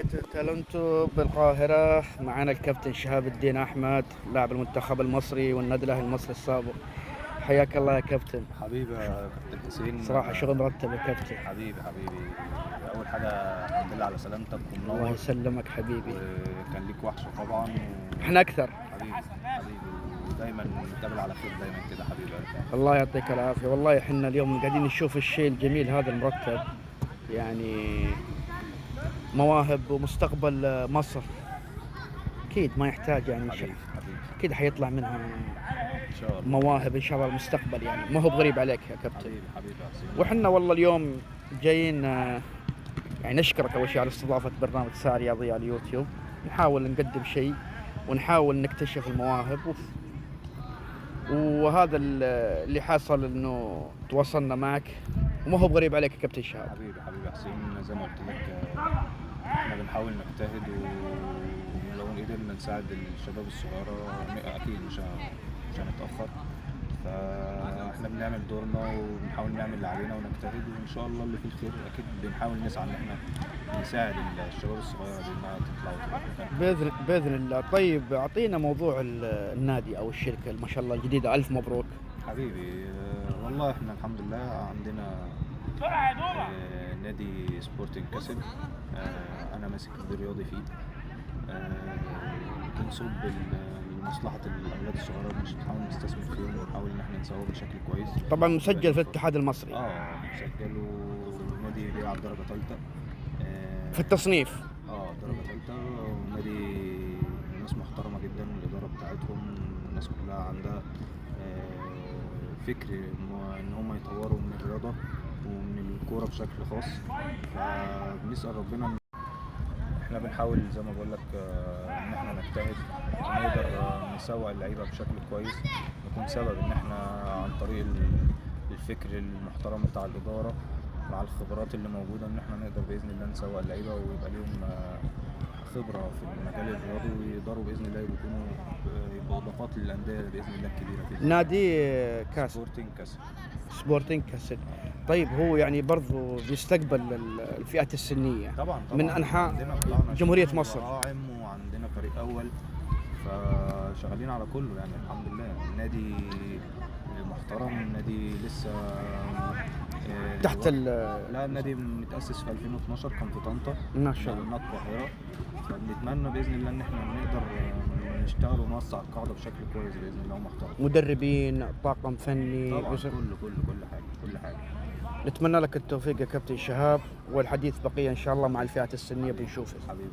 أكاديمية تالنتو بالقاهرة. معنا الكابتن شهاب الدين أحمد، لاعب المنتخب المصري والنادي الأهلي المصري السابق. حياك الله يا كابتن. حبيبي يا كابتن حسين، صراحة شغل مرتب يا كابتن. حبيبي حبيبي، أول حاجة الحمد لله على سلامتك ومنور. الله يسلمك حبيبي. وكان ليك وحشة طبعا احنا أكثر. حبيبي حبيبي، ودايما نتقابل على خير دايما كده حبيبي. الله يعطيك العافية. والله احنا اليوم قاعدين نشوف الشيء الجميل هذا المرتب، يعني مواهب ومستقبل مصر اكيد ما يحتاج يعني حبيبي حبيبي، اكيد حيطلع منها ان شاء الله مواهب ان شاء الله المستقبل، يعني ما هو بغريب عليك يا كابتن. حبيبي حبيبي يا حسين. واحنا والله اليوم جايين يعني نشكرك اول شيء على استضافة برنامج ساعة رياضية على اليوتيوب. نحاول نقدم شيء ونحاول نكتشف المواهب، وهذا اللي حصل انه تواصلنا معك، وما هو بغريب عليك يا كابتن شهاب. حبيبي حبيبي حسين، زي ما قلت لك احنا بنحاول نجتهد، ولو قدرنا نساعد الشباب الصغيرة اكيد مش هنتاخر. فاحنا بنعمل دورنا وبنحاول نعمل اللي علينا ونجتهد، وان شاء الله اللي فيه الخير اكيد بنحاول نسعى ان احنا نساعد الشباب الصغيرة دي انها تطلع وتبقى باذن الله. طيب اعطينا موضوع النادي او الشركة ما شاء الله الجديدة، الف مبروك. حبيبي والله احنا الحمد لله عندنا نادي سبورتنج كاسل، انا ماسك مدير رياضي فيه، بنصب لمصلحة الاولاد الصغيرة، بنحاول نستثمر فيهم ونحاول ان احنا نسوقهم بشكل كويس. طبعا مسجل في الاتحاد المصري. مسجل، ونادي بيلعب درجه ثالثة في التصنيف. درجه ثالثة، ونادي ناس محترمه جدا، الادارة بتاعتهم الناس كلها عندها فكر ان هم يطوروا من الرياضة ومن الكورة بشكل خاص. فبنسال ربنا، احنا بنحاول زي ما بقول لك ان احنا نجتهد ونقدر نسوق اللعيبة بشكل كويس، نكون سبب ان احنا عن طريق الفكر المحترم بتاع الادارة مع الخبرات اللي موجودة ان احنا نقدر باذن الله نسوق اللعيبة ويبقى ليهم خبره في المجال الرياضي، ويقدروا باذن الله يبقوا اضافات للاندية باذن الله الكبيرة. نادي كاسل، سبورتنج كاسل. سبورتنج كاسل. طيب هو يعني برضو بيستقبل الفئات السنية طبعا طبعا من انحاء جمهورية مصر. براعم وعندنا فريق اول، فشغالين على كله يعني الحمد لله. النادي محترم، النادي لسه تحت لا، النادي متأسس في 2012، كان في طنطا ما شاء الله، القاهرة. فبنتمنى بإذن الله إن احنا نقدر نشتغل ونوسع القاعدة بشكل كويس بإذن الله ومحترم. مدربين، طاقم فني، طبعا كله كله كل حاجة كل حاجة. نتمنى لك التوفيق يا كابتن شهاب، والحديث بقية إن شاء الله مع الفئات السنية بنشوفك. حبيبي.